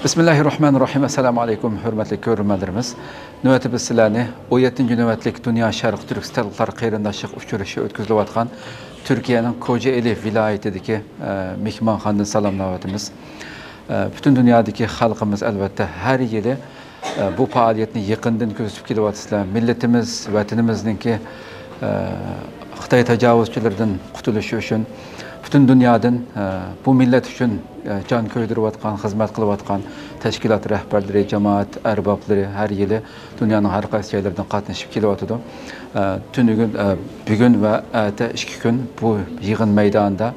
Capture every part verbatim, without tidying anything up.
بىسمىللاھىررەھمانىررەھىم. ئەسسالامۇ ئەلەيكۇم، ھۆرمەتلىك كۆرۈرمەنلىرىمىز. نۆۋەتتە بىز سىلەرنى ئون يەتتىنچى نۆۋەتلىك دۇنيا شەرقىي تۈركىستانلىقلار قېرىنداشلىق ئۇچرىشىشى ئۆتكۈزۈلۈۋاتقان تۈركىيەنىڭ كوجائېلى ۋىلايىتىدىكى، ئە، مېھمانخانىدىن سالاملاۋاتىمىز. ئە، پۈتۈن دۇنيادىكى خەلقىمىز، ئەلۋەتتە، ھەر يىلى، ئە، بۇ پائالىيەتنى يېقىندىن كۆزىتىپ كېلىۋاتىسىلەر. مىللىتىمىز، ۋەتىنىمىزنىڭكى، ئە، خىتاي تاجاۋۇزچىلىرىدىن قۇتۇلۇشى ئۈچۈن پۈتۈن دۇنيادىن، ئە، بۇ مىللەت ئۈچۈن، ئە، جان كۆيدۈرۈۋاتقان، خىزمەت قىلىۋاتقان تەشكىلات رەھبەرلىرى، جامائەت ئەربابلىرى ھەر يىلى دۇنيانىڭ ھەر قايسى جايلىرىدىن قاتنىشىپ كېلىۋاتىدۇ. ئە، تۈنۈگۈن، ئە، بۈگۈن ۋە ئەتە ئىككى كۈن بۇ يىغىن مەيدانىدا،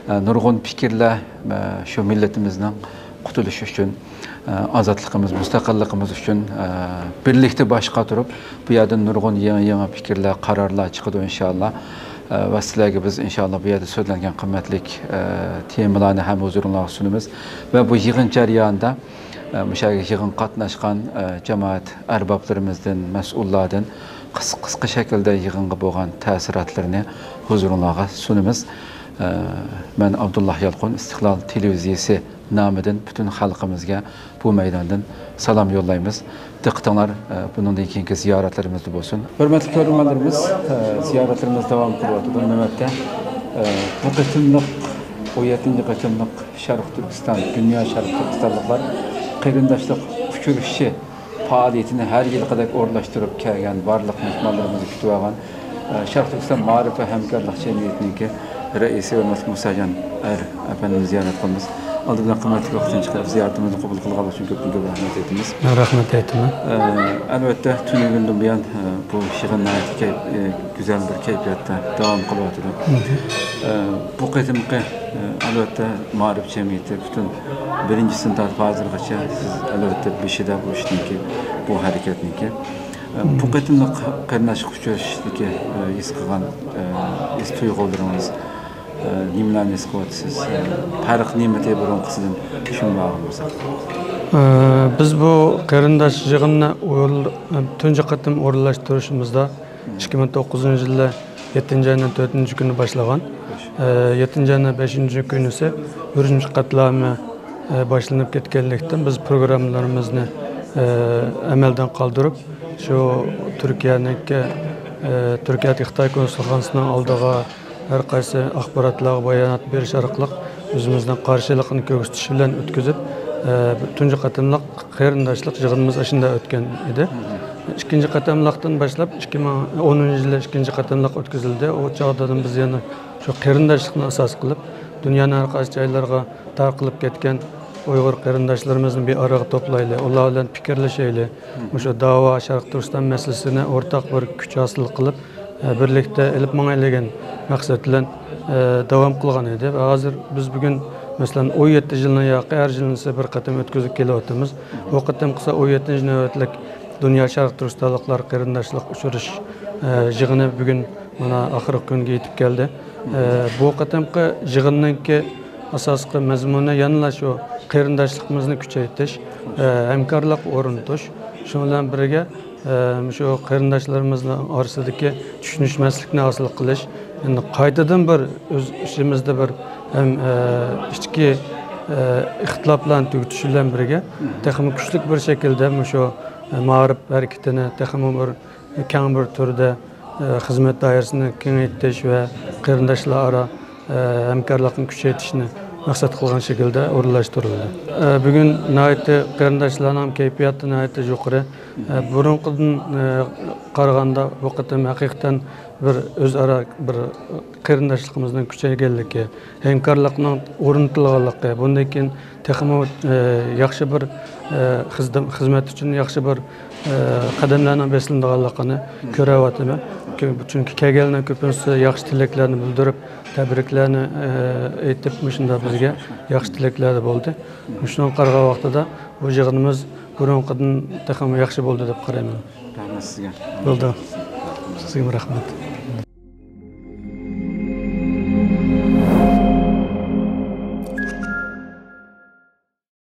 ئە، نۇرغۇن پىكىرلەر، ئە، شۇ مىللىتىمىزنىڭ قۇتۇلۇشى ئۈچۈن، ئە، ئازادلىقىمىز، مۇستەقىللىقىمىز ئۈچۈن، ئە، بىرلىكتە باش قاتۇرۇپ، بۇ يەردىن نۇرغۇن يېڭى، يېڭى پىكىرلەر، قارارلار چىقىدۇ، ئىنشاللا. ئە، ۋە سىلەرگە بىز، ئىنشاللا، بۇ يەردە سۆزلەنگەن قىممەتلىك، ئە، تېمىلارنى ھەم ھۇزۇرۇڭلارغا سۇنىمىز. ۋە بۇ يىغىن جەريانىدا، ئە، مۇشۇ يەرگە يىغىنغا قاتناشقان، ئە، جامائەت ئەربابلىرىمىزدىن، مەسئۇللاردىن قىس-، قىسقا شەكىلدە يىغىنغا بولغان تەسىراتلىرىنى ھۇزۇرۇڭلارغا سۇنىمىز. ئە، مەن ئابدۇللا يالقۇن، ئىستىقلال تېلېۋىزىيىسى نامىدىن پۈتۈن خەلقىمىزگە بۇ مەيداندىن سالام يوللايمىز. دىققىتىڭلار، ئە، بۇنىڭدىن كېيىنكى زىيارەتلىرىمىزدە بولسۇن. ھۆرمەتلىك كۆرۈرمەنلىرىمىز، ئە، زىيارەتلىرىمىز داۋام قىلىۋاتىدۇ. نۆۋەتتە، ئە، بۇ قېتىملىق ئون يەتتىنچى قېتىملىق شەرقىي تۈركىستان، دۇنيا شەرقىي تۈركىستانلىقلار قېرىنداشلىق ئۇچرىشىشى پائالىيىتىنى ھەر يىلقىدەك ئورۇنلاشتۇرۇپ كەلگەن بارلىق مېھمانلىرىمىزنى كۈتۈۋالغان، ئە، شەرقىي تۈركىستان مائارىپ ۋە ھەمكارلىق جەمئىيىتىنىڭكى رەئىسى ھۆرمەتلىك مۇساجان ئەر ئەپەندىمىزنى زىيارەت قىلىمىز. ئالدى بىلەن قىممەتلىك ۋاقتىنى چىقىرىپ زىيارىتىمىزنى قوبۇل قىلغانلىقى ئۈچۈن كۆپتىن كۆپ رەھمەت ئېيتىمىز. مەن رەھمەت ئېيتىمەن. ئە، ئەلۋەتتە، تۈنۈگۈندىن بۇيان، ئە، بۇ يىغىن ناھايىتى كەيپ-، ئە، گۈزەل بىر كەيپىياتتا داۋام قىلىۋاتىدۇ. ئە، بۇ قېتىمقى، ئە، ئەلۋەتتە، مائارىپ جەمئىيىتى پۈتۈن بىرىنچىسىدىن تارتىپ ھازىرغىچە سىز، ئەلۋەتتە، بېشىدا بۇ ئىشنىڭكى، بۇ ھەرىكەتنىڭكى. ئە، بۇ قېتىملىق قېرىنداشلىق ئۇچرىشىشتىكى، ئە، ھېس قىلغان، ئە، ھېس تۇيغۇلىرىڭىز، ئە، نېمىلەرنى ھېس قىلىۋاتىسىز؟ ئە، پەرق نېمىدى بۇرۇنقىسىدىن؟ شۇنى بىر ئاڭلىساق. ئە، بىز بۇ قېرىنداش يىغىنىنى ئورۇن-، تۇنجى قېتىم ئورۇنلاشتۇرۇشىمىزدا ئىككى مىڭ توققۇزىنچى يىلى يەتتىنچى ئاينىڭ تۆتىنچى كۈنى باشلىغان. ئە، يەتتىنچى ئاينىڭ بەشىنچى كۈنىسى ئۈرۈمچى قەتلىئامى، ئە، باشلىنىپ كەتكەنلىكتىن، بىز پروگراممىلىرىمىزنى، ئە، ئەمەلدىن قالدۇرۇپ، شۇ تۈركىيەنىڭكى، ئە، تۈركىيەدىكى خىتاي كونسۇلخانىسىنىڭ ئالدىغا ھەر قايسى ئاخباراتلارغا بايانات بېرىش ئارقىلىق ئۆزىمىزنىڭ قارشىلىقىنى كۆرسىتىش بىلەن ئۆتكۈزۈپ، ئە، تۇنجى قېتىملىق قېرىنداشلىق يىغىنىمىز ئاشۇنداق ئۆتكەن ئىدى. ئىككىنچى قېتىملىقتىن باشلاپ ئىككى مىڭ ئونىنچى يىلى ئىككىنچى قېتىملىق ئۆتكۈزۈلدى. ئۇ چاغدىن بىز يەنە شۇ قېرىنداشلىقنى ئاساس قىلىپ، دۇنيانىڭ ھەر قايسى جايلىرىغا تارقىلىپ كەتكەن ئۇيغۇر قېرىنداشلىرىمىزنى بىر ئارىغا توپلايلى، ئۇلار بىلەن پىكىرلىشەيلى. مۇشۇ داۋا شەرقىي تۈركىستان مەسىلىسىنى ئورتاق بىر كۈچ ھاسىل قىلىپ، ئە، بىرلىكتە ئېلىپ ماڭايلى دېگەن مەقسەت بىلەن، ئە، داۋام قىلغان ئىدى. ھازىر بىز بۈگۈن، مەسىلەن، ئون يەتتە يىلنىڭ ياقى ھەر يىلىنىسى بىر قېتىم ئۆتكۈزۈپ كېلىۋاتىمىز. بۇ قېتىمقىسى ئون يەتتىنچى نۆۋەتلىك دۇنيا شەرقىي تۈركىستانلىقلار قېرىنداشلىق ئۇچرىشىش، ئە، يىغىنى بۈگۈن مانا ئاخىرقى كۈنگە يېتىپ كەلدى. ئە، بۇ قېتىمقى يىغىننىڭكى ئاساسلىق مەزمۇنى يەنىلا شۇ قېرىنداشلىقىمىزنى كۈچەيتىش، ئە، ھەمكارلىق ئورنىتىش، شۇ بىلەن بىرگە، ئە، شۇ قېرىنداشلىرىمىزنىڭ ئارىسىدىكى چۈشىنىشمەسلىكنى ھاسىل قىلىش، يەنى قايتىدىن بىر ئۆز ئىچىمىزدە بىر ھەم، ئە، ئىچكى، ئە، ئىختىلاپلارنى تۈگىتىش بىلەن بىرگە، تېخىمۇ كۈچلۈك بىر شەكىلدە مۇشۇ، ئە، مائارىپ ھەرىكىتىنى تېخىمۇ بىر كەڭ بىر تۈردە، ئە، خىزمەت دائىرىسىنى كېڭەيتىش ۋە قېرىنداشلار ئارا، ئە، ھەمكارلىقنى كۈچەيتىشنى مەقسەت قىلغان شەكىلدە ئورۇنلاشتۇرۇلدى. ئە، بۈگۈن ناھايىتى قېرىنداشلارنىڭ كەيپىياتى ناھايىتى يۇقىرى. ئە، بۇرۇنقىدىن، ئە، قارىغاندا بۇ قېتىم ھەقىقەتەن بىر ئۆزئارا بىر قېرىنداشلىقىمىزنىڭ كۈچەيگەنلىكى، ھەمكارلىقنىڭ ئورنىتىلغانلىقى، بۇندىن كېيىن تېخىمۇ، ئە، ياخشى بىر، ئە، خىزدىم-، خىزمەت ئۈچۈن ياخشى بىر، ئە، قەدەملەرنىڭ بېسىلىدىغانلىقىنى كۆرۈۋاتىمەن. كۆ-، چۈنكى كەلگەنلەرنىڭ كۆپىنچىسى ياخشى تىلەكلەرنى بىلدۈرۈپ، تەبرىكلەرنى، ئە، ئېيتىپ، مۇشۇنداق بىزگە ياخشى تىلەكلەردە بولدى. مۇشۇنىڭغا قارىغان ۋاقتىدا بۇ يىغىنىمىز بۇرۇنقىدىن تېخىمۇ ياخشى بولدى دەپ قارايمەن. رەھمەت سىزگە. بولدى. سىزگىمۇ رەھمەت.